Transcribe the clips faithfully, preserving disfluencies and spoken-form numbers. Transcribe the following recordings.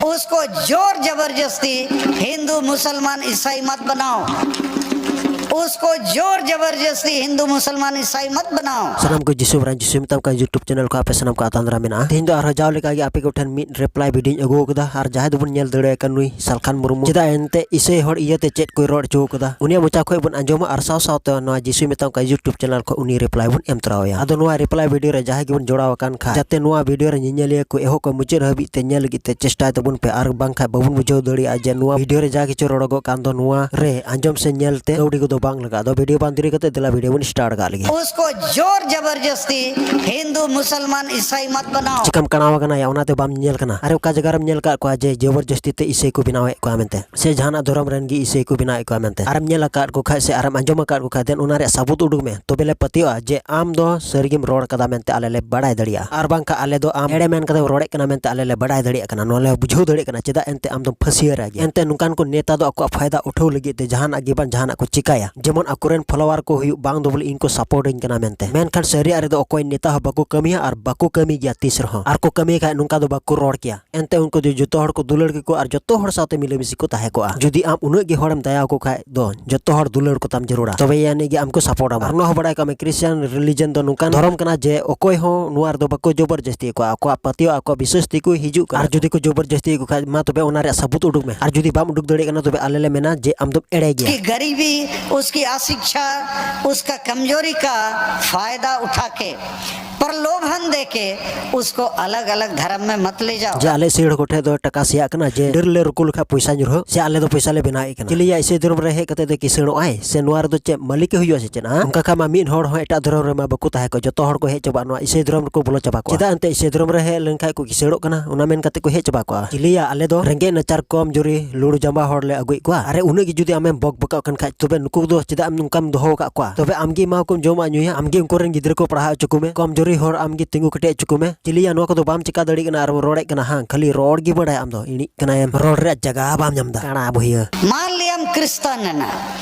उसको जोर जबरदस्ती हिंदू मुसलमान ईसाई मत बनाओ। उसको जोर जबरदस्ती हिंदू मुसलमान ईसाई मत बनाओ। ᱥᱟᱱᱟᱢ ᱠᱚ ᱡᱤᱥᱩ ᱵᱨᱟᱱ ᱡᱤᱥᱩ ᱢᱮᱛᱟᱢ ᱠᱟᱱ YouTube channel ᱠᱷᱚᱱ ᱟᱯᱮ ᱥᱟᱱᱟᱢ ᱠᱚ ᱟᱛᱟᱝ ᱫᱟᱨᱟᱢ ᱢᱮᱱᱟᱜᱼᱟ᱾ ᱛᱮᱦᱮᱧ ᱫᱚ ᱟᱨᱦᱚᱸ ᱡᱟᱣ ᱞᱮᱠᱟ ᱜᱮ ᱟᱯᱮ ᱠᱚᱴᱷᱮᱱ ᱢᱤᱫ reply video ᱤᱧ ᱟᱹᱜᱩ ᱟᱠᱟᱫᱟ᱾ ᱟᱨ ᱡᱟᱦᱟᱸᱭ ᱫᱚᱵᱚᱱ ᱧᱮᱞ ᱫᱟᱲᱮᱭᱟᱭ ᱠᱟᱱ ᱱᱩᱭ ᱥᱟᱞᱠᱷᱟᱱ ᱢᱩᱨᱢᱩ ᱪᱮᱫᱟᱜ ᱮᱱᱛᱮ ᱤᱥᱟᱹᱭ ᱦᱚᱲ ᱤᱭᱟᱹᱛᱮ ᱪᱮᱫ ᱠᱚᱭ ᱨᱚᱲ ᱦᱚᱪᱚ ᱟᱠᱟᱫᱟ, ᱩᱱᱤᱭᱟᱜ ᱢᱚᱪᱟ ᱠᱷᱚᱱ ᱵᱚᱱ ᱟᱸᱡᱚᱢᱟ ᱟᱨ ᱥᱟᱶ ᱥᱟᱶᱛᱮ ᱱᱚᱣᱟ ᱡᱤᱥᱩ ᱢᱮᱛᱟᱢ ᱠᱟᱱ YouTube channel ᱠᱷᱚᱱ ᱩᱱᱤ reply ᱵᱚᱱ ᱮᱢ ᱛᱚᱨᱟᱣᱟᱭᱟ᱾ ᱟᱫᱚ ᱱᱚᱣᱟ reply video ᱨᱮ ᱡᱟᱦᱟᱸᱭ ᱜᱮᱵᱚᱱ ᱡᱚᱲᱟᱣ ᱟᱠᱟᱱ ᱠᱷᱟᱱ, ᱡᱟᱛᱮ ᱱᱚᱣᱟ video ᱨᱮ ᱧᱮᱧᱮᱞᱤᱭᱟᱹ ᱠᱚ ᱮᱦᱚᱵ ᱠᱷᱚᱱ ᱢᱩᱪᱟᱹᱫ ᱦᱟᱹᱵᱤᱡ ᱛᱮ ᱧᱮᱞ ᱞᱟᱹᱜᱤᱫ ᱛᱮ ᱪᱮᱥᱴᱟᱭ ᱛᱟᱵᱚᱱ ᱯᱮ, ᱟᱨ ᱵᱟᱝᱠᱷᱟᱱ ᱵᱟᱵᱚᱱ ᱵᱩᱡᱷᱟᱹᱣ ᱫᱟᱲᱮᱭᱟᱜᱼᱟ ᱡᱮ ᱱᱚᱣᱟ video ᱨᱮ ᱡᱟ ᱠᱤᱪᱷᱩ ᱨᱚᱲᱚᱜᱚᱜ ᱠᱟᱱ ᱫᱚ ᱱᱚᱣᱟ ᱨᱮ ᱟᱸᱡᱚᱢ ᱥᱮ ᱧᱮᱞ ᱛᱮ ᱠᱟᱹᱣᱰᱤ ᱠᱚᱫᱚ ᱵᱟᱝ ᱞᱟᱜᱟᱜᱼᱟ᱾ ᱟᱫᱚ video ᱵᱟᱝ ᱫᱮᱨᱤ ᱠᱟᱛᱮ ᱫᱮᱞᱟ video ᱵᱚᱱ start ᱠᱟᱜ ᱞᱮᱜᱮ᱾ उसको जोर जबरदस्ती हिंदू मुसलमान ईसाई मत बनाओ। ᱪᱤᱠᱟᱢ ᱠᱟᱬᱟᱣ ᱟᱠᱟᱱᱟ ᱭᱟ, ᱚᱱᱟᱛᱮ ᱵᱟᱢ ᱧᱮᱞ ᱠᱟᱱᱟ? ᱟᱨᱮ, ᱚᱠᱟ ᱡᱟᱭᱜᱟ ᱨᱮᱢ ᱧᱮᱞ ᱟᱠᱟᱫ ᱠᱚᱣᱟ ᱡᱮ ᱡᱚᱵᱚᱨᱡᱚᱥᱛᱤ ᱛᱮ ᱤᱥᱟᱹᱭ ᱠᱚ ᱵᱮᱱᱟᱣᱮᱫ ᱠᱚᱣᱟ ᱢᱮᱱᱛᱮ, ᱥᱮ ᱡᱟᱦᱟᱱᱟᱜ ᱫᱷᱚᱨᱚᱢ ᱨᱮᱱ ᱜᱮ ᱤᱥᱟᱹᱭ ᱠᱚ ᱵᱮᱱᱟᱣᱮᱫ ᱠᱚᱣᱟ ᱢᱮᱱᱛᱮ? ᱟᱨᱮᱢ ᱧᱮᱞ ᱟᱠᱟᱫ ᱠᱚ ᱠᱷᱟᱡ ᱥᱮ ᱟᱨᱮᱢ ᱟᱸᱡᱚᱢ ᱟᱠᱟᱫ ᱠᱚ ᱠᱷᱟᱡ, then ᱚᱱᱟ ᱨᱮᱭᱟᱜ ᱥᱟᱵᱩᱛ ᱩᱰᱩᱠ ᱢᱮ, ᱛᱚᱵᱮ ᱞᱮ ᱯᱟᱹᱛᱭᱟᱹᱜᱼᱟ ᱡᱮ ᱟᱢ ᱫᱚ ᱥᱟᱹᱨᱤᱜᱮᱢ ᱨᱚᱲ ᱠᱟᱫᱟ ᱢᱮᱱᱛᱮ ᱟᱞᱮ ᱞᱮ ᱵᱟᱲᱟᱭ ᱫᱟᱲᱮᱭᱟᱜᱼᱟ᱾ ᱟᱨ ᱵᱟᱝᱠᱷᱟᱱ ᱟᱞᱮ ᱫᱚ ᱟᱢ ᱮᱲᱮ ᱢᱮᱱ ᱠᱟᱛᱮᱢ ᱨᱚᱲᱮᱫ ᱠᱟᱱᱟ ᱢᱮᱱᱛᱮ ᱟᱞᱮ ᱞᱮ ᱵᱟᱲᱟᱭ ᱫᱟᱲᱮᱭᱟᱜ ᱠᱟᱱᱟ, ᱱᱚᱣᱟ ᱞᱮ ᱵᱩᱡᱷᱟᱹᱣ ᱫᱟᱲᱮᱭᱟᱜ ᱠᱟᱱᱟ᱾ ᱪᱮᱫᱟᱜ ᱮᱱᱛᱮ ᱟᱢ ᱫᱚᱢ ᱯᱷᱟᱹᱥᱤᱭᱟᱹᱨᱟ ᱜᱮᱭᱟ? ᱮᱱᱛᱮ ᱱᱚᱝᱠᱟᱱ ᱠᱚ ᱱᱮᱛᱟ ᱫᱚ ᱟᱠᱚᱣᱟᱜ ᱯᱷᱟᱭᱫᱟ ᱩᱴᱷᱟᱹᱣ ᱞᱟᱹᱜᱤᱫ ᱛᱮ ᱡᱟᱦᱟᱱᱟᱜ ᱜᱮ ᱵᱟᱝ ᱡᱟᱦᱟᱱᱟᱜ ᱠᱚ ᱪᱤᱠᱟᱭᱟ, ᱡᱮᱢᱚᱱ ᱟᱠᱚᱨᱮᱱ follower ᱠᱚ ᱦᱩᱭᱩᱜ ᱵᱟᱝ ᱫᱚ ᱵᱚᱞᱮ ᱤᱧ ᱠᱚ supportᱟᱹᱧ ᱠᱟᱱᱟ ᱢᱮᱱᱛᱮ᱾ ᱢᱮᱱᱠᱷᱟᱱ ᱥᱟᱹᱨᱤᱭᱟᱜ ᱨᱮᱫᱚ ᱚᱠᱚᱭ ᱱᱮᱛᱟ ᱦᱚᱸ ᱵᱟᱠᱚ ᱠᱟᱹᱢᱤᱭᱟ ᱟᱨ ᱵᱟᱠᱚ ᱠᱟᱹᱢᱤ ᱜᱮᱭᱟ ᱛᱤᱥ ᱨᱮᱦᱚᱸ᱾ ᱟᱨ ᱠᱚ ᱠᱟᱹᱢᱤ ᱠᱷᱟᱡ ᱱᱚᱝᱠᱟ ᱫᱚ ᱵᱟᱠᱚ ᱨᱚᱲ ᱠᱮᱭᱟ᱾ ᱮᱱᱛᱮ ᱩᱱᱠᱩ ᱫᱚ ᱡᱚᱛᱚ ᱦᱚᱲ ᱠᱚ ᱫᱩᱞᱟᱹᱲ ᱠᱮᱠᱚ ᱟᱨ ᱡᱚᱛᱚ ᱦᱚᱲ ᱥᱟᱶᱛᱮ ᱢᱤᱞᱟᱹᱢᱤᱥᱤ ᱠᱚ ᱛᱟᱦᱮᱸ ᱠᱚᱜᱼᱟ᱾ ᱡᱩᱫᱤ ᱟᱢ ᱩᱱᱟᱹᱜ ᱜᱮ ᱦᱚᱲᱮᱢ ᱫᱟᱭᱟ ᱟᱠᱚ ᱠᱷᱟᱡ ᱫᱚ ᱡᱚᱛᱚ ᱦᱚᱲ ᱫᱩᱞᱟᱹᱲ ᱠᱚ ᱛᱟᱢ ᱡᱟᱹᱨᱩᱲᱟ, ᱛᱚᱵᱮ ᱟᱹᱱᱤᱡ ᱜᱮ ᱟᱢ ᱠᱚ supportᱟᱢᱟ᱾ ᱟᱨ ᱱᱚᱣᱟ ᱦᱚᱸ ᱵᱟᱲᱟᱭ ᱠᱟᱜ ᱢᱮ, Christian religion ᱫᱚ ᱱᱚᱝᱠᱟᱱ ᱫᱷᱚᱨᱚᱢ ᱠᱟᱱᱟ ᱡᱮ ᱚᱠᱚᱭ ᱦᱚᱸ ᱱᱚᱣᱟ ᱨᱮᱫᱚ ᱵᱟᱠᱚ ᱡᱚᱵᱚᱨᱡᱚᱥᱛᱤᱭᱮᱫ ᱠᱚᱣᱟ, ᱟᱠᱚᱣᱟᱜ ᱯᱟᱹᱛᱭᱟᱹᱣ, ᱟᱠᱚᱣᱟᱜ ᱵᱤᱥᱥᱟᱹᱥ ᱛᱮᱠᱚ ᱦᱤᱡᱩᱜ ᱠᱟᱱᱟ᱾ ᱟᱨ ᱡᱩᱫᱤ ᱠᱚ ᱡᱚᱵᱚᱨᱡᱚᱥᱛᱤᱭᱮᱫ ᱠᱚ ᱠᱷᱟᱡ, ᱢᱟ ᱛᱚᱵᱮ ᱚᱱᱟ ᱨᱮᱭᱟᱜ ᱥᱟᱵᱩᱛ ᱩᱰᱩᱠ ᱢᱮ᱾ ᱟᱨ ᱡᱩᱫᱤ ᱵᱟᱢ ᱩᱰᱩᱠ ᱫᱟᱲᱮᱭᱟᱜ ᱠᱟᱱᱟ, ᱛᱚᱵᱮ ᱟᱞᱮ ᱞᱮ ᱢᱮᱱᱟ ᱡᱮ ᱟᱢ ᱫᱚᱢ ᱮᱲᱮ ᱜᱮᱭᱟ᱾ उसकी गरीबी, उसकी अशिक्षा, उसका कमजोरी का फायदा उठा के प्रलोभन देके उसको अलग-अलग धर्म में मत ले जाओ। ᱡᱮ ᱟᱞᱮ ᱤᱥᱟᱹᱭ ᱦᱚᱲ ᱠᱚᱴᱷᱮᱡ ᱫᱚ ᱴᱟᱠᱟ ᱥᱮᱭᱟᱜ ᱠᱟᱱᱟ, ᱡᱮ ᱰᱟᱹᱨ ᱞᱮ ᱨᱩᱠᱩ ᱞᱮᱠᱷᱟᱡ ᱯᱚᱭᱥᱟ ᱧᱩᱨᱦᱟᱹᱜ, ᱥᱮ ᱟᱞᱮ ᱫᱚ ᱯᱚᱭᱥᱟ ᱞᱮ ᱵᱮᱱᱟᱣᱮᱫ ᱠᱟᱱᱟ᱾ ᱪᱤᱞᱤᱭᱟ ᱤᱥᱟᱹᱭ ᱫᱷᱚᱨᱚᱢ ᱨᱮ ᱦᱮᱡ ᱠᱟᱛᱮ ᱫᱚ ᱠᱤᱥᱟᱹᱬᱚᱜ ᱟᱭ, ᱥᱮ ᱱᱚᱣᱟ ᱨᱮᱫᱚ ᱪᱮᱫ ᱢᱟᱹᱞᱤᱠ ᱮ ᱦᱩᱭᱩᱜᱼᱟ ᱥᱮ ᱪᱮᱫ? ᱦᱟᱸ? ᱚᱱᱠᱟ ᱠᱷᱟᱡ ᱢᱟ ᱢᱤᱫ ᱦᱚᱲ ᱦᱚᱸ ᱮᱴᱟᱜ ᱫᱷᱚᱨᱚᱢ ᱨᱮᱢᱟ ᱵᱟᱠᱚ ᱛᱟᱦᱮᱸ ᱠᱚᱜ, ᱡᱚᱛᱚ ᱦᱚᱲ ᱠᱚ ᱦᱮᱡ ᱪᱟᱵᱟᱜ, ᱱᱚᱣᱟ ᱤᱥᱟᱹᱭ ᱫᱷᱚᱨᱚᱢ ᱨᱮᱠᱚ ᱵᱚᱞᱚ ᱪᱟᱵᱟ ᱠᱚᱜᱼᱟ᱾ ᱪᱮᱫᱟᱜ ᱮᱱᱛᱮ ᱤᱥᱟᱹᱭ ᱫᱷᱚᱨᱚᱢ ᱨᱮ ᱦᱮᱡ ᱞᱮᱱᱠᱷᱟᱡ ᱠᱚ ᱠᱤᱥᱟᱹᱬᱚᱜ ᱠᱟᱱᱟ, ᱚᱱᱟ ᱢᱮᱱ ᱠᱟᱛᱮ ᱠᱚ ᱦᱮᱡ ᱪᱟᱵᱟ ᱠᱚᱜᱼᱟ᱾ ᱪᱤᱞᱤᱭᱟ ᱟᱞᱮ ᱫᱚ ᱨᱮᱸᱜᱮᱡ ᱱᱟᱪᱟᱨ ᱠᱚᱢ ᱡᱩᱨᱤ ᱞᱩᱲᱩ ᱡᱟᱢᱵᱟ ᱦᱚᱲ ᱞᱮ ᱟᱹᱜᱩᱭᱮᱫ ᱠᱚᱣᱟ? ᱟᱨᱮ ᱩᱱᱟᱹᱜ ᱜᱮ ᱡᱩᱫᱤ ᱟᱢᱮᱢ ᱵᱚᱠ ᱵᱚᱠᱟᱜ ᱠᱟᱱ ᱠᱷᱟᱡ, ᱛᱚᱵᱮ ᱱᱩᱠᱩ ᱫᱚ ᱪᱮᱫᱟᱜ ᱮᱢ ᱱᱚᱝᱠᱟᱢ ᱫᱚᱦᱚ ᱟᱠᱟᱫ ᱠᱚᱣᱟ? ᱛᱚᱵᱮ ᱟᱢ ᱜᱮ ᱮᱢᱟ ᱠᱚᱢ ᱡᱚᱢᱟᱜ ᱧᱩᱭᱟ, ᱟᱢ ᱜᱮ ᱩᱱᱠᱩ ᱨᱮᱱ ᱜᱤᱫᱽᱨᱟᱹ ᱠᱚ ᱯᱟᱲᱦᱟᱣ ᱦᱚᱪᱚ ᱠᱚᱢᱮ, ᱠᱚᱢ ᱡᱩᱨᱤ ᱦᱚᱲ ᱟᱢ ᱜᱮ ᱛᱤᱸᱜᱩ ᱠᱮᱴᱮᱡ ᱦᱚᱪᱚ ᱠᱚᱢᱮ᱾ ᱪᱤᱞᱤᱭᱟ ᱱᱚᱣᱟ ᱠᱚᱫᱚ ᱵᱟᱢ ᱪᱮᱠᱟ ᱫᱟᱲᱮᱭᱟᱜ ᱠᱟᱱᱟ ᱟᱨᱮᱢ ᱨᱚᱲᱮᱫ ᱠᱟᱱᱟ, ᱦᱟᱝ ᱠᱷᱟᱹᱞᱤ ᱨᱚᱲ ᱜᱮ ᱵᱟᱲᱟᱭᱟ ᱟᱢ ᱫᱚ, ᱮᱱᱮᱡ ᱠᱟᱱᱟᱭᱮᱢ, ᱨᱚᱲ ᱨᱮᱭᱟᱜ ᱡᱟᱭᱜᱟ ᱵᱟᱢ ᱧᱟᱢ ᱮᱫᱟ, ᱠᱟᱬᱟ ᱵᱩᱦᱤᱭᱟᱹ᱾ मान लिया हम क्रिश्चियन है ना,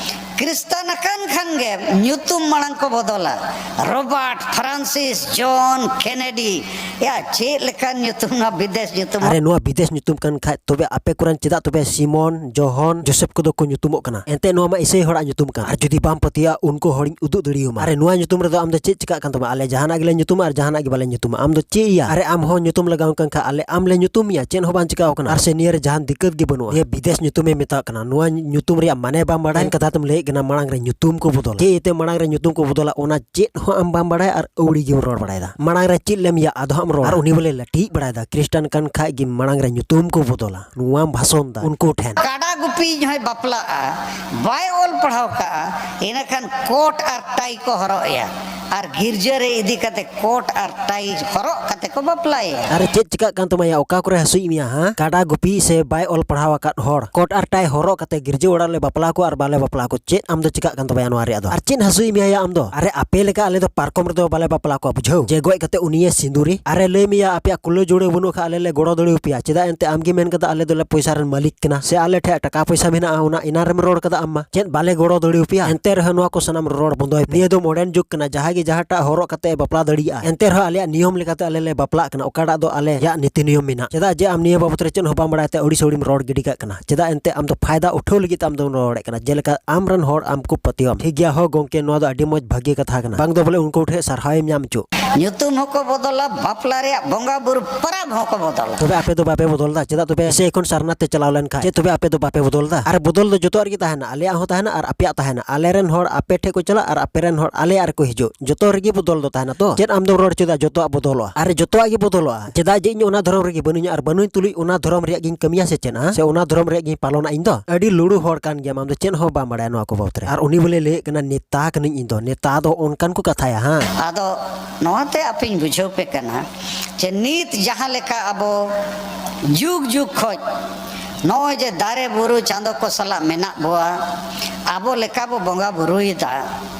ᱠᱷᱨᱤᱥᱴᱟᱱ ᱟᱠᱟᱱ ᱠᱷᱟᱱ ᱜᱮ ᱧᱩᱛᱩᱢ ᱢᱟᱲᱟᱝ ᱠᱚ ᱵᱚᱫᱚᱞᱟ᱾ ᱨᱚᱵᱟᱨᱴ, ᱯᱷᱨᱟᱱᱥᱤᱥ, ᱡᱚᱱ, ᱠᱮᱱᱮᱰᱤ᱾ ᱭᱟ, ᱪᱮᱫ ᱞᱮᱠᱟᱱ ᱧᱩᱛᱩᱢ ᱱᱚᱣᱟ ᱵᱤᱫᱮᱥ ᱧᱩᱛᱩᱢ? ᱟᱨᱮ, ᱱᱚᱣᱟ ᱵᱤᱫᱮᱥ ᱧᱩᱛᱩᱢ ᱠᱟᱱ ᱠᱷᱟᱡ, ᱛᱚᱵᱮ ᱟᱯᱮ ᱠᱚᱨᱮᱱ ᱪᱮᱫᱟᱜ ᱛᱚᱵᱮ ᱥᱤᱢᱚᱱ, ᱡᱚᱦᱚᱱ, ᱡᱳᱥᱮᱯ ᱠᱚᱫᱚ ᱠᱚ ᱧᱩᱛᱩᱢᱚᱜ ᱠᱟᱱᱟ? ᱮᱱᱛᱮ ᱱᱚᱣᱟ ᱢᱟ ᱤᱥᱟᱹᱭ ᱦᱚᱲᱟᱜ ᱧᱩᱛᱩᱢ ᱠᱟᱱ᱾ ᱟᱨ ᱡᱩᱫᱤ ᱵᱟᱢ ᱯᱟᱹᱛᱭᱟᱹᱜᱼᱟ, ᱩᱱᱠᱩ ᱦᱚᱲᱤᱧ ᱩᱫᱩᱜ ᱫᱟᱲᱮᱭᱟᱢᱟ᱾ ᱟᱨᱮ, ᱱᱚᱣᱟ ᱧᱩᱛᱩᱢ ᱨᱮᱫᱚ ᱟᱢ ᱫᱚ ᱪᱮᱫ ᱪᱤᱠᱟᱹᱜ ᱠᱟᱱ ᱛᱟᱢᱟ? ᱟᱞᱮ ᱡᱟᱦᱟᱱᱟᱜ ᱜᱮᱞᱮ ᱧᱩᱛᱩᱢᱟ ᱟᱨ ᱡᱟᱦᱟᱱᱟᱜ ᱜᱮ ᱵᱟᱞᱮ ᱧᱩᱛᱩᱢᱟ᱾ ᱟᱢ ᱫᱚ ᱪᱮᱫ ᱭᱟ? ᱟᱨᱮ, ᱟᱢ ᱦᱚᱸ ᱧᱩᱛᱩᱢ ᱞᱟᱜᱟᱣ ᱠᱟᱱ ᱠᱷᱟᱡ ᱟᱞᱮ ᱟᱢ ᱞᱮ ᱧᱩᱛᱩᱢ ᱢᱮᱭᱟ, ᱪᱮᱫ ᱦᱚᱸ ᱵᱟᱝ ᱪᱤᱠᱟᱹᱣ ᱠᱟᱱᱟ᱾ ᱟᱨ ᱥᱮ ᱱᱤᱭᱟᱹ ᱨᱮ ᱡᱟᱦᱟᱱ ᱫᱤᱠᱠᱟᱹᱛ ᱜᱮ ᱵᱟᱹᱱᱩᱜᱼᱟ᱾ ᱱᱤᱭᱟᱹ ᱵᱤᱫᱮᱥ ᱧᱩᱛᱩᱢᱮ ᱢᱮᱛᱟᱜ ᱠᱟᱱᱟ, ᱱᱚᱣᱟ ᱧᱩᱛᱩᱢ ᱨᱮᱭᱟᱜ ᱢᱟᱱᱮ ᱵᱟᱢ ᱵᱟᱲᱟᱭ? ᱮᱱ ᱠᱟᱛᱷᱟ ᱛᱮᱢ ᱞᱟᱹᱭᱮᱫ ᱠᱟᱱᱟ ᱢᱟᱲᱟᱝ ᱨᱮ ᱧᱩᱛᱩᱢ ᱠᱚ ᱵᱚᱫᱚᱞᱟ᱾ ᱪᱮᱫ ᱤᱭᱟᱹᱛᱮ ᱢᱟᱲᱟᱝ ᱨᱮ ᱧᱩᱛᱩᱢ ᱠᱚ ᱵᱚᱫᱚᱞᱟ, ᱚᱱᱟ ᱪᱮᱫ ᱦᱚᱸ ᱟᱢ ᱵᱟᱢ ᱵᱟᱲᱟᱭᱟ ᱟᱨ ᱟᱹᱣᱲᱤ ᱜᱮᱢ ᱨᱚᱲ ᱵᱟᱲᱟᱭᱮᱫᱟ᱾ ᱢᱟᱲᱟᱝ ᱨᱮ ᱪᱮᱫ ᱞᱮᱢ ᱭᱟ, ᱟᱫᱚ ᱦᱟᱸᱜ ᱮᱢ ᱨᱚᱲᱟ᱾ ᱟᱨ ᱩᱱᱤ ᱵᱚᱞᱮ ᱞᱟᱹᱴᱷᱤᱡ ᱵᱟᱲᱟᱭᱮᱫᱟ, ᱠᱷᱨᱤᱥᱴᱟᱱ ᱠᱟᱱ ᱠᱷᱟᱡ ᱜᱮ ᱢᱟᱲᱟᱝ ᱨᱮ ᱧᱩᱛᱩᱢ ᱠᱚ ᱵᱚᱫᱚᱞᱟ᱾ ᱱᱚᱣᱟᱢ ᱵᱷᱟᱥᱚᱱ ᱫᱟ ᱩᱱᱠᱩ ᱴᱷᱮᱱ᱾ ᱠᱟᱰᱟ ᱜᱩᱯᱤ ᱦᱚᱸᱭ ᱵᱟᱯᱞᱟᱜᱼᱟ, ᱵᱟᱭ ᱚᱞ ᱯᱟᱲᱦᱟᱣ ᱠᱟᱜᱼᱟ, ᱤᱱᱟᱹᱠᱷᱟᱱ ᱠᱳᱴ ᱟᱨ ᱴᱟᱭ ᱠᱚ ᱦᱚᱨᱚᱜ ᱮᱭᱟ᱾ ᱟᱨ ᱜᱤᱨᱡᱟᱹ ᱨᱮ ᱤᱫᱤ ᱠᱟᱛᱮ ᱠᱳᱴ ᱟᱨ ᱴᱟᱭ ᱦᱚᱨᱚᱜ ᱠᱟᱛᱮ ᱠᱚ ᱵᱟᱯᱞᱟᱭᱮᱭᱟ᱾ ᱟᱨᱮ, ᱪᱮᱫ ᱪᱤᱠᱟᱹᱜ ᱠᱟᱱ ᱛᱟᱢᱟ ᱭᱟ? ᱚᱠᱟ ᱠᱚᱨᱮ ᱦᱟᱹᱥᱩᱭᱮᱫ ᱢᱮᱭᱟ, ᱦᱟ? ᱠᱟᱰᱟ ᱜᱩᱯᱤ ᱥᱮ ᱵᱟᱭ ᱚᱞ ᱯᱟᱲᱦᱟᱣ ᱟᱠᱟᱫ ᱦᱚᱲ ᱠᱳᱴ ᱟᱨ ᱴᱟᱭ ᱦᱚᱨᱚᱜ ᱠᱟᱛᱮ ᱜᱤᱨᱡᱟᱹ ᱚᱲᱟᱜ ᱨᱮᱞᱮ ᱵᱟᱯᱞᱟ ᱠᱚᱣᱟ ᱟᱨ ᱵᱟᱞᱮ ᱵᱟᱯᱞᱟ ᱠᱚᱣᱟ? ᱪᱮᱫ ᱟᱢ ᱫᱚ ᱪᱤᱠᱟᱹᱜ ᱠᱟᱱ ᱛᱟᱢᱟ ᱭᱟ ᱱᱚᱣᱟ ᱨᱮᱭᱟᱜ ᱫᱚ? ᱟᱨ ᱪᱮᱫ ᱦᱟᱹᱥᱩᱭᱮᱫ ᱢᱮᱭᱟ ᱭᱟ ᱟᱢ ᱫᱚ? ᱟᱨᱮ, ᱟᱯᱮ ᱞᱮᱠᱟ ᱟᱞᱮ ᱫᱚ ᱯᱟᱨᱠᱚᱢ ᱨᱮᱫᱚ ᱵᱟᱞᱮ ᱵᱟᱯᱞᱟ ᱠᱚᱣᱟ, ᱵᱩᱡᱷᱟᱹᱣ? ᱡᱮ ᱜᱚᱡ ᱠᱟᱛᱮ ᱩᱱᱤᱭᱮ ᱥᱤᱸᱫᱩᱨᱤ᱾ ᱟᱨᱮ, ᱞᱟᱹᱭ ᱢᱮᱭᱟ, ᱟᱯᱮᱭᱟᱜ ᱠᱩᱞᱟᱹ ᱡᱩᱲᱟᱹ ᱵᱟᱹᱱᱩᱜ ᱠᱷᱟᱡ ᱟᱞᱮ ᱞᱮ ᱜᱚᱲᱚ ᱫᱟᱲᱮ ᱟᱯᱮᱭᱟ᱾ ᱪᱮᱫᱟᱜ ᱮᱱᱛᱮ ᱟᱢ ᱜᱮ ᱢᱮᱱ ᱠᱟᱫᱟ ᱟᱞᱮ ᱫᱚᱞᱮ ᱯᱚᱭᱥᱟ ᱨᱮᱱ ᱢᱟᱹᱞᱤᱠ ᱠᱟᱱᱟ ᱥᱮ ᱟᱞᱮ ᱴᱷᱮᱡ ᱴᱟᱠᱟ ᱯᱚᱭᱥᱟ ᱢᱮᱱᱟᱜᱼᱟ, ᱚᱱᱟ ᱮᱱᱟᱱ ᱨᱮᱢ ᱨᱚᱲ ᱠᱟᱫᱟ ᱟᱢ ᱢᱟ᱾ ᱪᱮᱫ ᱵᱟᱞᱮ ᱜᱚᱲᱚ ᱫᱟᱲᱮ ᱟᱯᱮᱭᱟ? ᱮᱱᱛᱮ ᱨᱮᱦᱚᱸ ᱱᱚᱣᱟ ᱠᱚ ᱥᱟᱱᱟᱢ ᱨᱚᱲ ᱵᱚᱱᱫᱚᱭ ᱯᱮ᱾ ᱱᱤᱭᱟᱹ ᱫᱚ modern ᱡᱩᱜᱽ ᱠᱟᱱᱟ, ᱡᱟᱦᱟᱸᱭ ᱜᱮ ᱡᱟᱦᱟᱸᱴᱟᱜ ᱦᱚᱨᱚᱜ ᱠᱟᱛᱮ ᱮ ᱵᱟᱯᱞᱟ ᱫᱟᱲᱮᱭᱟᱜᱼᱟ᱾ ᱮᱱᱛᱮ ᱨᱮᱦᱚᱸ ᱟᱞᱮᱭᱟᱜ ᱱᱤᱭᱚᱢ ᱞᱮᱠᱟᱛᱮ ᱟᱞᱮ ᱞᱮ ᱵᱟᱯᱞᱟᱜ ᱠᱟᱱᱟ, ᱚᱠᱟᱴᱟᱜ ᱫᱚ ᱟᱞᱮᱭᱟᱜ ᱱᱤᱛᱤ ᱱᱤᱭᱚᱢ ᱢᱮᱱᱟᱜ᱾ ᱪᱮᱫᱟᱜ ᱡᱮ ᱟᱢ ᱱᱤᱭᱟᱹ ᱵᱟᱵᱚᱛ ᱨᱮ ᱪᱮᱫ ᱦᱚᱸ ᱵᱟᱢ ᱵᱟᱲᱟᱭ ᱛᱮ ᱟᱹᱣᱲᱤ ᱥᱟᱹᱣᱲᱤᱢ ᱨᱚᱲ ᱜᱤᱰᱤ ᱠᱟᱜ ᱠᱟᱱᱟ? ᱪᱮᱫᱟᱜ ᱮᱱᱛᱮ ᱟᱢ ᱫᱚ ᱯᱷᱟᱭᱫᱟ ᱩᱴᱷᱟᱹᱣ ᱞᱟᱹᱜᱤᱫ ᱛᱮ ᱟᱢ ᱫᱚᱢ ᱨᱚᱲᱮᱫ ᱠᱟᱱᱟ? ᱡᱮᱞᱮᱠᱟ ᱟᱢ ᱨᱮᱱ ᱦᱚᱲ ᱟᱢ ᱠᱚ ᱯᱟᱹᱛᱭᱟᱹᱣᱟᱢ᱾ ᱴᱷᱤᱠ ᱜᱮᱭᱟ ᱦᱳ ᱜᱚᱝᱠᱮ, ᱱᱚᱣᱟ ᱫᱚ ᱟᱹᱰᱤ ᱢᱚᱡᱽ ᱵᱷᱟᱹᱜᱤ ᱠᱟᱛᱷᱟ ᱠᱟᱱᱟ᱾ ᱵᱟᱝ ᱫᱚ ᱵᱚᱞᱮ ᱩᱱᱠᱩ ᱴᱷᱮᱱ ᱥᱟᱨᱦᱟᱣ ᱮᱢ ᱧᱟᱢ ᱦᱚᱪᱚ᱾ ᱧᱩᱛᱩᱢ ᱦᱚᱸᱠᱚ ᱵᱚᱫᱚᱞᱟ, ᱵᱟᱯᱞᱟ ᱨᱮᱭᱟᱜ ᱵᱚᱸᱜᱟ ᱵᱩᱨᱩ ᱯᱟᱨᱟᱵᱽ ᱦᱚᱸᱠᱚ ᱵᱚᱫᱚᱞᱟ᱾ ᱛᱚᱵᱮ ᱟᱯᱮ ᱫᱚ ᱵᱟᱯᱮ ᱵᱚᱫᱚᱞ ᱫᱟ? ᱪᱮᱫᱟᱜ ᱛᱚᱵᱮ ᱥᱮ ᱮᱠᱷᱚᱱ ᱥᱟᱨᱱᱟ ᱛᱮ ᱪᱟᱞᱟᱣ ᱞᱮᱱ ᱠᱷᱟᱡ? ᱪᱮᱫ ᱛᱚᱵᱮ ᱟᱯᱮ ᱫᱚ ᱵᱟᱯᱮ ᱵᱚᱫᱚᱞ ᱫᱟ? ᱟᱨ ᱵᱚᱫᱚᱞ ᱫᱚ ᱡᱚᱛᱚᱣᱟᱜ ᱨᱮᱜᱮ ᱛᱟᱦᱮᱱᱟ, ᱟᱞᱮᱭᱟᱜ ᱦᱚᱸ ᱛᱟᱦᱮᱱᱟ ᱟᱨ ᱟᱯᱮᱭᱟᱜ ᱛᱟᱦᱮᱱᱟ᱾ ᱟᱞᱮ ᱨᱮᱱ ᱦᱚᱲ ᱟᱯᱮ ᱴᱷᱮᱡ ᱠᱚ ᱪᱟᱞᱟᱜ ᱟᱨ ᱟᱯᱮ ᱨᱮᱱ ᱦᱚᱲ ᱟᱞᱮᱭᱟᱜ ᱨᱮᱠᱚ ᱦᱤᱡᱩᱜ᱾ ᱡᱚᱛᱚ ᱨᱮᱜᱮ ᱵᱚᱫᱚᱞ ᱫᱚ ᱛᱟᱦᱮᱱᱟ ᱛᱚ᱾ ᱪᱮᱫ ᱟᱢ ᱫᱚᱢ ᱨᱚᱲ ᱦᱚᱪᱚᱭᱮᱫᱟ ᱡᱚᱛᱚᱣᱟᱜ ᱵᱚᱫᱚᱞᱚᱜᱼᱟ? ᱟᱨ ᱡᱚᱛᱚᱣᱟᱜ ᱜᱮ ᱵᱚᱫᱚᱞᱚᱜᱼᱟ᱾ ᱪᱮᱫᱟᱜ ᱡᱮ ᱤᱧ ᱚᱱᱟ ᱫᱷᱚᱨᱚᱢ ᱨᱮᱜᱮ ᱵᱟᱹᱱᱩᱧᱟ ᱟᱨ ᱵᱟᱹᱱᱩᱧ ᱛᱩᱞᱩᱡ ᱚᱱᱟ ᱫᱷᱚᱨᱚᱢ ᱨᱮᱭᱟᱜ ᱜᱤᱧ ᱠᱟᱹᱢᱤᱭᱟ ᱥᱮ ᱪᱮᱫ, ᱦᱟᱸ? ᱥᱮ ᱚᱱᱟ ᱫᱷᱚᱨᱚᱢ ᱨᱮᱭᱟᱜ ᱜᱤᱧ ᱯᱟᱞᱚᱱᱟ ᱤᱧ ᱫᱚ? ᱟᱹᱰᱤ ᱞᱩᱲᱩ ᱦᱚᱲ ᱠᱟᱱ ᱜᱮᱭᱟᱢ ᱟᱢ ᱫᱚ, ᱪᱮᱫ ᱦᱚᱸ ᱵᱟᱢ ᱵᱟᱲᱟᱭᱟ ᱱᱚᱣᱟ ᱠᱚ ᱵᱟᱵᱚᱛ ᱨᱮ᱾ ᱟᱨ ᱩᱱᱤ ᱵᱚᱞᱮ ᱞᱟᱹᱭᱮᱫ ᱠᱟᱱᱟ ᱱᱮᱛᱟ ᱠᱟᱹᱱᱟᱹᱧ ᱤᱧ ᱫᱚ, ᱱᱮᱛᱟ ᱫᱚ ᱚᱱᱠᱟᱱ ᱠᱚ ᱠᱟᱛᱷᱟᱭᱟ, ᱦᱟᱸ? ᱟᱫᱚ ᱱᱚᱣᱟᱛᱮ ᱟᱯᱮᱧ ᱵᱩᱡᱷᱟᱹᱣ ᱯᱮ ᱠᱟᱱᱟ ᱡᱮ ᱱᱤᱛ ᱡᱟᱦᱟᱸ ᱞᱮᱠᱟ ᱟᱵᱚ ᱡᱩᱜᱽ ᱡᱩᱜᱽ ᱠᱷᱚᱡ ᱱᱚᱜᱼᱚᱭ ᱡᱮ ᱫᱟᱨᱮ ᱵᱩᱨᱩ ᱪᱟᱸᱫᱚ ᱠᱚ ᱥᱟᱞᱟᱜ ᱢᱮᱱᱟᱜ ᱵᱚᱣᱟ, ᱟᱵᱚ ᱞᱮᱠᱟ ᱵᱚ ᱵᱚᱸᱜᱟ ᱵᱩᱨᱩᱭᱮᱫᱟ,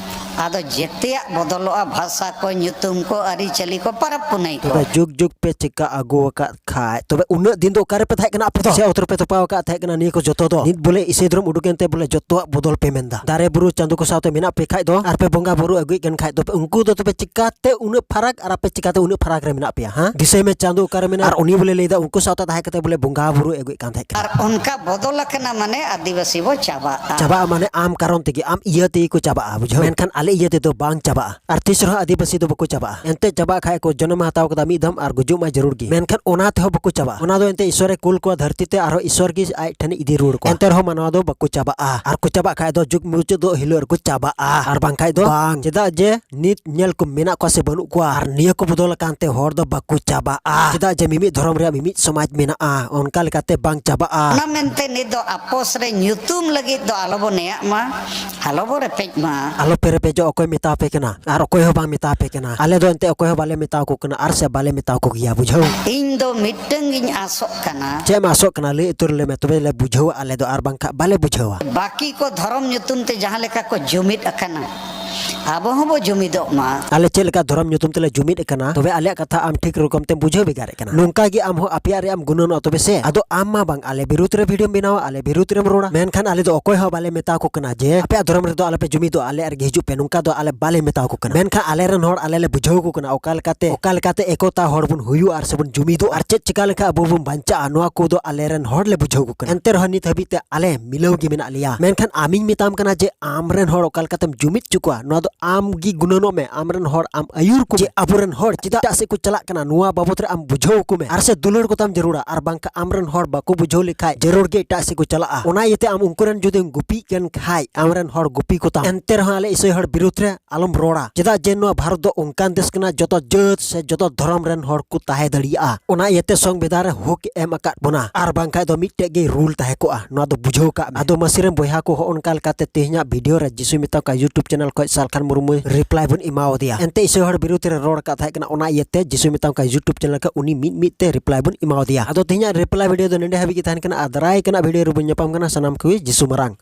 ᱟᱫᱚ ᱡᱮᱛᱮᱭᱟᱜ ᱵᱚᱫᱚᱞᱚᱜᱼᱟ, ᱵᱷᱟᱥᱟ ᱠᱚ, ᱧᱩᱛᱩᱢ ᱠᱚ, ᱟᱹᱨᱤᱪᱟᱹᱞᱤ ᱠᱚ, ᱯᱟᱨᱟᱵᱽ ᱯᱩᱱᱟᱹᱭ ᱠᱚ᱾ ᱛᱚᱵᱮ ᱡᱩᱜᱽ ᱡᱩᱜᱽ ᱯᱮ ᱪᱤᱠᱟ ᱟᱹᱜᱩ ᱟᱠᱟᱫ ᱠᱷᱟᱡ, ᱛᱚᱵᱮ ᱩᱱᱟᱹᱜ ᱫᱤᱱ ᱫᱚ ᱚᱠᱟᱨᱮ ᱯᱮ ᱛᱟᱦᱮᱸ ᱠᱟᱱᱟ ᱟᱯᱮ ᱫᱚ? ᱥᱮ ᱚᱛ ᱨᱮᱯᱮ ᱛᱚᱯᱟᱣ ᱟᱠᱟᱫ ᱛᱟᱦᱮᱸ ᱠᱟᱱᱟ ᱱᱤᱭᱟᱹ ᱠᱚ ᱡᱚᱛᱚ ᱫᱚ? ᱱᱤᱛ ᱵᱚᱞᱮ ᱤᱥᱟᱹᱭ ᱫᱷᱚᱨᱚᱢ ᱩᱰᱩᱠ ᱮᱱᱛᱮ ᱵᱚᱞᱮ ᱡᱚᱛᱚᱣᱟᱜ ᱵᱚᱫᱚᱞ ᱯᱮ ᱢᱮᱱᱫᱟ? ᱫᱟᱨᱮ ᱵᱩᱨᱩ ᱪᱟᱸᱫᱚ ᱠᱚ ᱥᱟᱶᱛᱮ ᱢᱮᱱᱟᱜ ᱯᱮ ᱠᱷᱟᱡ ᱫᱚ, ᱟᱨ ᱯᱮ ᱵᱚᱸᱜᱟ ᱵᱩᱨᱩ ᱟᱹᱜᱩᱭᱮᱫ ᱠᱟᱱ ᱠᱷᱟᱡ ᱫᱚ, ᱩᱱᱠᱩ ᱫᱚ ᱛᱚᱵᱮ ᱪᱤᱠᱟᱛᱮ ᱩᱱᱟᱹᱜ ᱯᱷᱟᱨᱟᱠ ᱟᱨ ᱟᱯᱮ ᱪᱤᱠᱟᱛᱮ ᱩᱱᱟᱹᱜ ᱯᱷᱟᱨᱟᱠ ᱨᱮ ᱢᱮᱱᱟᱜ ᱯᱮᱭᱟ? ᱦᱮᱸ, ᱫᱤᱥᱟᱹᱭ ᱢᱮ ᱪᱟᱸᱫᱚ ᱚᱠᱟᱨᱮ ᱢᱮᱱᱟᱜᱼᱟ? ᱟᱨ ᱩᱱᱤ ᱵᱚᱞᱮ ᱞᱟᱹᱭᱫᱟ ᱩᱱᱠᱩ ᱥᱟᱶᱛᱮ ᱛᱟᱦᱮᱸ ᱠᱟᱛᱮ ᱵᱚᱞᱮ ᱵᱚᱸᱜᱟ ᱵᱩᱨᱩ ᱟᱹᱜᱩᱭᱮᱫ ᱠᱟᱱ ᱛᱟᱦᱮᱸ ᱠᱟᱱᱟ᱾ ᱟᱨ ᱚᱱᱠᱟ ᱵᱚᱫᱚᱞ ᱟᱠᱟᱱᱟ ᱢᱟᱱᱮ ᱟᱹᱫᱤᱵᱟᱹᱥᱤ ᱵᱚ ᱪᱟᱵᱟᱜᱼᱟ᱾ ᱪᱟᱵᱟᱜᱼᱟ ᱢᱟᱱᱮ ᱟᱢ ᱠᱟᱨᱚᱱ ᱛᱮᱜᱮ, ᱟᱢ ᱤᱭᱟᱹ ᱛᱮᱜᱮ ᱠᱚ ᱪᱟᱵᱟᱜᱼᱟ, ᱵᱩᱡᱷᱟᱹᱣ? ᱢᱮᱱᱠᱷᱟᱱ ᱟᱞᱮ ᱤᱭᱟᱹ ᱛᱮᱫᱚ ᱵᱟᱝ ᱪᱟᱵᱟᱜᱼᱟ᱾ ᱟᱨ ᱛᱤᱥ ᱨᱮᱦᱚᱸ ᱟᱹᱫᱤᱵᱟᱹᱥᱤ ᱫᱚ ᱵᱟᱠᱚ ᱪᱟᱵᱟᱜᱼᱟ᱾ ᱮᱱᱛᱮ ᱪᱟᱵᱟᱜ ᱠᱷᱟᱡ ᱠᱚ, ᱡᱚᱱᱚᱢ ᱮ ᱦᱟᱛᱟᱣ ᱠᱟᱫᱟ ᱢᱤᱫ ᱫᱷᱟᱣ ᱟᱨ ᱜᱩᱡᱩᱜ ᱢᱟ ᱡᱟᱹᱨᱩᱲ ᱜᱮ᱾ ᱢᱮᱱᱠᱷᱟᱱ ᱚᱱᱟ ᱛᱮᱦᱚᱸ ᱵᱟᱠᱚ ᱪᱟᱵᱟᱜᱼᱟ᱾ ᱚᱱᱟ ᱫᱚ ᱮᱱᱛᱮ ᱤᱥᱚᱨᱮ ᱠᱩᱞ ᱠᱚᱣᱟ ᱫᱷᱟᱹᱨᱛᱤ ᱛᱮ, ᱟᱨᱦᱚᱸ ᱤᱥᱚᱨ ᱜᱮ ᱟᱡ ᱴᱷᱮᱱ ᱤᱫᱤ ᱨᱩᱣᱟᱹᱲ ᱠᱚᱣᱟ᱾ ᱮᱱᱛᱮ ᱨᱮᱦᱚᱸ ᱢᱟᱱᱣᱟ ᱫᱚ ᱵᱟᱠᱚ ᱪᱟᱵᱟᱜᱼᱟ᱾ ᱟᱨ ᱠᱚ ᱪᱟᱵᱟᱜ ᱠᱷᱟᱡ ᱫᱚ ᱡᱩᱜᱽ ᱢᱩᱪᱟᱹᱫᱚᱜ ᱦᱤᱞᱳᱜ ᱨᱮᱠᱚ ᱪᱟᱵᱟᱜᱼᱟ, ᱟᱨ ᱵᱟᱝᱠᱷᱟᱡ ᱫᱚ ᱵᱟᱝ᱾ ᱪᱮᱫᱟᱜ ᱡᱮ ᱱᱤᱛ ᱧᱮᱞ ᱠᱚ ᱢᱮᱱᱟᱜ ᱠᱚᱣᱟ ᱥᱮ ᱵᱟᱹᱱᱩᱜ ᱠᱚᱣᱟ, ᱟᱨ ᱱᱤᱭᱟᱹ ᱠᱚ ᱵᱚᱫᱚᱞ ᱟᱠᱟᱱ ᱛᱮ ᱦᱚᱲ ᱫᱚ ᱵᱟᱠᱚ ᱪᱟᱵᱟᱜᱼᱟ᱾ ᱪᱮᱫᱟᱜ ᱡᱮ ᱢᱤᱢᱤᱫ ᱫᱷᱚᱨᱚᱢ ᱨᱮᱭᱟᱜ ᱢᱤᱢᱤᱫ ᱥᱚᱢᱟᱡᱽ ᱢᱮᱱᱟᱜᱼᱟ, ᱚᱱᱠᱟ ᱞᱮᱠᱟᱛᱮ ᱵᱟᱝ ᱪᱟᱵᱟᱜᱼᱟ᱾ ᱚᱱᱟ ᱢᱮᱱᱛᱮ ᱱᱤᱛ ᱫᱚ ᱟᱯᱚᱥ ᱨᱮ ᱧᱩᱛᱩᱢ ᱞᱟᱹᱜᱤᱫ ᱫᱚ ᱟᱞᱚ ᱵᱚ ᱱᱮᱭᱟᱜ ᱢᱟ, ᱟᱞᱚ ᱵᱚ ᱨᱮᱯᱮᱡ ᱢᱟ᱾ ᱟᱞᱚ ᱯᱮ ᱨᱮᱯᱮᱡᱚᱜ, ᱚᱠᱚᱭ ᱢᱮᱛᱟ ᱯᱮ ᱠᱟᱱᱟ? ᱟᱨ ᱚᱠᱚᱭ ᱦᱚᱸ ᱵᱟᱝ ᱢᱮᱛᱟ ᱯᱮ ᱠᱟᱱᱟ᱾ ᱟᱞᱮ ᱫᱚ ᱮᱱᱛᱮ ᱚᱠᱚᱭ ᱦᱚᱸ ᱵᱟᱞᱮ ᱢᱮᱛᱟ ᱠᱚ ᱠᱟᱱᱟ, ᱟᱨ ᱥᱮ ᱵᱟᱞᱮ ᱢᱮᱛᱟ ᱠᱚ ᱜᱮᱭᱟ, ᱵᱩᱡᱷᱟᱹᱣ? ᱤᱧ ᱫᱚ ᱢᱤᱫᱴᱟᱝ ᱜᱤᱧ ᱟᱥᱚᱜ ᱠᱟᱱᱟ᱾ ᱪᱮᱫ ᱮᱢ ᱟᱥᱚᱜ ᱠᱟᱱᱟ? ᱞᱟᱹᱭ ᱩᱛᱟᱹᱨ ᱞᱮᱢᱮ, ᱛᱚᱵᱮ ᱞᱮ ᱵᱩᱡᱷᱟᱹᱣᱟ ᱟᱞᱮ ᱫᱚ, ᱟᱨ ᱵᱟᱝᱠᱷᱟᱱ ᱵᱟᱞᱮ ᱵᱩᱡᱷᱟᱹᱣᱟ᱾ ᱵᱟᱹᱠᱤ ᱠᱚ ᱫᱷᱚᱨᱚᱢ ᱧᱩᱛᱩᱢ ᱛᱮ ᱡᱟᱦᱟᱸ ᱞᱮᱠᱟ ᱠᱚ ᱡᱩᱢᱤᱫ ᱟᱠᱟᱱᱟ, ᱟᱵᱚ ᱦᱚᱸᱵᱚ ᱡᱩᱢᱤᱫᱚᱜ ᱢᱟ᱾ ᱟᱞᱮ ᱪᱮᱫ ᱞᱮᱠᱟ ᱫᱷᱚᱨᱚᱢ ᱧᱩᱛᱩᱢ ᱛᱮᱞᱮ ᱡᱩᱢᱤᱫ ᱟᱠᱟᱱᱟ, ᱛᱚᱵᱮ ᱟᱞᱮᱭᱟᱜ ᱠᱟᱛᱷᱟ ᱟᱢ ᱴᱷᱤᱠ ᱨᱚᱠᱚᱢ ᱛᱮᱢ ᱵᱩᱡᱷᱟᱹᱣ ᱵᱷᱮᱜᱟᱨᱮᱫ ᱠᱟᱱᱟ᱾ ᱱᱚᱝᱠᱟ ᱜᱮ ᱟᱢ ᱦᱚᱸ ᱟᱯᱮᱭᱟᱜ ᱨᱮᱭᱟᱜ ᱮᱢ ᱜᱩᱱᱟᱹᱱᱚᱜᱼᱟ ᱛᱚᱵᱮ ᱥᱮ᱾ ᱟᱫᱚ ᱟᱢ ᱢᱟ ᱵᱟᱝ ᱟᱞᱮ ᱵᱤᱨᱩᱫᱽ ᱨᱮ ᱵᱷᱤᱰᱤᱭᱳᱢ ᱵᱮᱱᱟᱣᱟ, ᱟᱞᱮ ᱵᱤᱨᱩᱫᱽ ᱨᱮᱢ ᱨᱚᱲᱟ, ᱢᱮᱱᱠᱷᱟᱱ ᱟᱞᱮ ᱫᱚ ᱚᱠᱚᱭ ᱦᱚᱸ ᱵᱟᱞᱮ ᱢᱮᱛᱟ ᱠᱚ ᱠᱟᱱᱟ ᱡᱮ ᱟᱯᱮᱭᱟᱜ ᱫᱷᱚᱨᱚᱢ ᱨᱮᱫᱚ ᱟᱞᱚᱯᱮ ᱡᱩᱢᱤᱫᱚᱜᱼᱟ, ᱟᱞᱮᱭᱟᱜ ᱨᱮᱜᱮ ᱦᱤᱡᱩᱜ ᱯᱮ, ᱱᱚᱝᱠᱟ ᱫᱚ ᱟᱞᱮ ᱵᱟᱞᱮ ᱢᱮᱛᱟ ᱠᱚ ᱠᱟᱱᱟ᱾ ᱢᱮᱱᱠᱷᱟᱱ ᱟᱞᱮᱨᱮᱱ ᱦᱚᱲ ᱟᱞᱮ ᱞᱮ ᱵᱩᱡᱷᱟᱹᱣ ᱠᱚ ᱠᱟᱱᱟ, ᱚᱠᱟ ᱞᱮᱠᱟᱛᱮ, ᱚᱠᱟ ᱞᱮᱠᱟᱛᱮ ᱮᱠᱚᱛᱟ ᱦᱚᱲ ᱵᱚᱱ ᱦᱩᱭᱩᱜᱼᱟ ᱟᱨ ᱥᱮᱵᱚᱱ ᱡᱩᱢᱤᱫᱚᱜᱼᱟ, ᱟᱨ ᱪᱮᱫ ᱪᱤᱠᱟ ᱞᱮᱠᱷᱟᱱ ᱟᱵᱚ ᱵᱚᱱ ᱵᱟᱧᱪᱟᱜᱼᱟ, ᱱᱚᱣᱟ ᱠᱚᱫᱚ ᱟᱞᱮᱨᱮᱱ ᱦᱚᱲ ᱞᱮ ᱵᱩᱡᱷᱟᱹᱣ ᱠᱚ ᱠᱟᱱᱟ᱾ ᱮᱱᱛᱮ ᱨᱮᱦᱚᱸ ᱱᱤᱛ ᱦᱟᱹᱵᱤᱡ ᱛᱮ ᱟᱞᱮ ᱢᱤᱞᱟᱹᱣ ᱜᱮ ᱢᱮᱱᱟᱜ ᱞᱮᱭᱟ᱾ ᱢᱮᱱᱠᱷᱟᱱ ᱟᱢᱤᱧ ᱢᱮᱛᱟᱢ ᱠᱟᱱᱟ ᱡᱮ ᱟᱢᱨᱮᱱ ᱦᱚᱲ ᱚᱠᱟ ᱞᱮᱠᱟᱛᱮᱢ ᱡᱩᱢᱤᱫ ᱦᱚᱪᱚ ᱠᱚᱣᱟ, ᱱᱚᱣᱟ ᱫᱚ ᱟᱢ ᱜᱮ ᱜᱩᱱᱟᱹᱱᱚᱜ ᱢᱮ, ᱟᱢᱨᱮᱱ ᱦᱚᱲ ᱟᱢ ᱟᱹᱭᱩᱨ ᱠᱚ ᱡᱮ ᱟᱵᱚᱨᱮᱱ ᱦᱚᱲ ᱪᱮᱫᱟᱜ ᱮᱴᱟᱜ ᱥᱮᱫ ᱠᱚ ᱪᱟᱞᱟᱜ ᱠᱟᱱᱟ, ᱱᱚᱣᱟ ᱵᱟᱵᱚᱛ ᱨᱮ ᱟᱢ ᱵᱩᱡᱷᱟᱹᱣ ᱠᱚ ᱢᱮ᱾ ᱟᱨ ᱥᱮ ᱫᱩᱞᱟᱹᱲ ᱠᱚᱛᱟᱢ ᱡᱟᱹᱨᱩᱲᱟ, ᱟᱨ ᱵᱟᱝᱠᱷᱟᱱ ᱟᱢᱨᱮᱱ ᱦᱚᱲ ᱵᱟᱠᱚ ᱵᱩᱡᱷᱟᱹᱣ ᱞᱮᱠᱷᱟᱡ ᱡᱟᱹᱨᱩᱲ ᱜᱮ ᱮᱴᱟᱜ ᱥᱮᱫ ᱠᱚ ᱪᱟᱞᱟᱜᱼᱟ᱾ ᱚᱱᱟ ᱤᱭᱟᱹᱛᱮ ᱟᱢ ᱩᱱᱠᱩ ᱨᱮᱱ ᱡᱩᱫᱤᱢ ᱜᱩᱯᱤᱜ ᱠᱟᱱ ᱠᱷᱟᱡ, ᱟᱢᱨᱮᱱ ᱦᱚᱲ ᱜᱩᱯᱤ ᱠᱚᱛᱟᱢ᱾ ᱮᱱᱛᱮ ᱨᱮᱦᱚᱸ ᱟᱞᱮ ᱤᱥᱟᱹᱭ ᱦᱚᱲ ᱵᱤᱨᱩᱫᱽ ᱨᱮ ᱟᱞᱚᱢ ᱨᱚᱲᱟ, ᱪᱮᱫᱟᱜ ᱡᱮ ᱱᱚᱣᱟ ᱵᱷᱟᱨᱚᱛ ᱫᱚ ᱚᱱᱠᱟᱱ ᱫᱮᱥ ᱠᱟᱱᱟ, ᱡᱚᱛᱚ ᱡᱟᱹᱛ ᱥᱮ ᱡᱚᱛᱚ ᱫᱷᱚᱨᱚᱢ ᱨᱮᱱ ᱦᱚᱲ ᱠᱚ ᱛᱟᱦᱮᱸ ᱫᱟᱲᱮᱭᱟᱜᱼᱟ᱾ ᱚᱱᱟ ᱤᱭᱟᱹᱛᱮ ᱥᱚᱝᱵᱤᱫᱷᱟᱱ ᱨᱮ ᱦᱚᱠ ᱮᱢ ᱟᱠᱟᱫ ᱵᱚᱱᱟ, ᱟᱨ ᱵᱟᱝᱠᱷᱟᱡ ᱫᱚ ᱢᱤᱫᱴᱮᱡ ᱜᱮ ᱨᱩᱞ ᱛᱟᱦᱮᱸ ᱠᱚᱜᱼᱟ᱾ ᱱᱚᱣᱟ ᱫᱚ ᱵᱩᱡᱷᱟᱹᱣ ᱠᱟᱜ ᱢᱮ᱾ ᱟᱫᱚ ᱢᱟᱹᱥᱤ ᱨᱮᱱ ᱵᱚᱭᱦᱟ ᱠᱚ, ᱦᱚᱸᱜᱼᱚ ᱱᱚᱝᱠᱟ ᱞᱮᱠᱟᱛᱮ ᱛᱮᱦᱮᱧᱟᱜ ᱵᱷᱤᱰᱤᱭᱳ ᱨᱮ ᱡᱤᱥᱩ ᱢᱮᱛᱟᱢ ᱠᱟᱱ YouTube ᱪᱮᱱᱮᱞ ᱠᱷᱚᱱ ᱥᱟᱞᱠᱷᱟᱱ ᱢᱩᱨᱢᱩᱭ ᱨᱤᱯᱞᱟᱭ ᱵᱚᱱ ᱮᱢᱟᱣᱟᱫᱮᱭᱟ᱾ ᱮᱱᱛᱮ ᱤᱥᱟᱹᱭ ᱦᱚᱲ ᱵᱤᱨᱩᱫᱽ ᱨᱮ ᱨᱚᱲ ᱠᱟᱜ ᱛᱟᱦᱮᱸ ᱠᱟᱱᱟ, ᱚᱱᱟ ᱤᱭᱟᱹᱛᱮ ᱡᱤᱥᱩ ᱢᱮᱛᱟᱢ ᱠᱟᱱ YouTube ᱪᱮᱱᱮᱞ ᱠᱷᱚᱱ ᱩᱱᱤ ᱢᱤᱫ ᱢᱤᱫ ᱛᱮ ᱨᱤᱯᱞᱟᱭ ᱵᱚᱱ ᱮᱢᱟᱣᱟᱫᱮᱭᱟ᱾ ᱟᱫᱚ ᱛᱮᱦᱮᱧᱟᱜ ᱨᱤᱯᱞᱟᱭ ᱵᱷᱤᱰᱤᱭᱳ ᱫᱚ ᱱᱚᱰᱮ ᱦᱟᱹᱵᱤᱡ ᱜᱮ ᱛᱟᱦᱮᱱ ᱠᱟᱱᱟ᱾ ᱟᱨ ᱫᱟᱨᱟᱭ ᱠᱟᱱᱟ ᱵᱷᱤᱰᱤᱭᱳ ᱨᱮᱵᱚᱱ ᱧᱟᱯᱟᱢ ᱠᱟᱱᱟ᱾ ᱥᱟᱱᱟᱢ ᱠᱚᱜᱮ ᱡᱤᱥᱩ ᱢᱟᱨᱟᱝ᱾